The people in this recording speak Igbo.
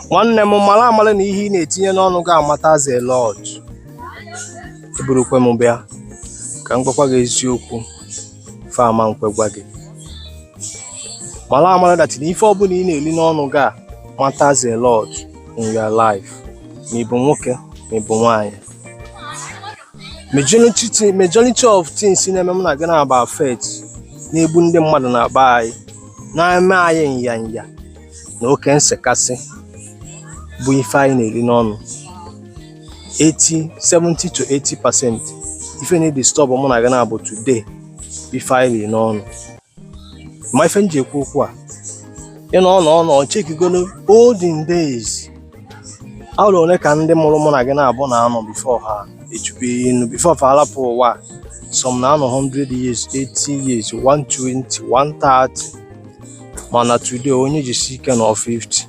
Nwanne m, mara amara na ihe ị na-etinye n'ọnụ gị matters a lot. Eburukwe m bịa ka m gwakwa gị eziokwu fama nkwe gwa gị. Mara amara that na ife ọbụla ị na-eri n'ọnụ gị a matters a lot in your life, ma ị bụ nwoke, ma ị bụ nwaanyị. Majority of things na-eme m na gị na-aba affect, na-egbu ndị mmadụ na be anyị, na-eme anyị nyanya na oke nsekasị, bụ ife anyị na-eri n'ọnụ. 80, 70 to 80% ife na-edisturb mụ na gị na-abụ today bụ ife anyị riri n'ọnụ. Ma ife m ji ekwu okwu a, ị nọ nọ nọ chekigolo olden days, arọ ole ka ndị mụrụ mụ na gị na-abụ na-anọ before ha echukwu inu, before ha arapụ ụwa a? Some na-anọ 100 years, 80 years, 120, 130, mana today onye jisi ike nọ 50.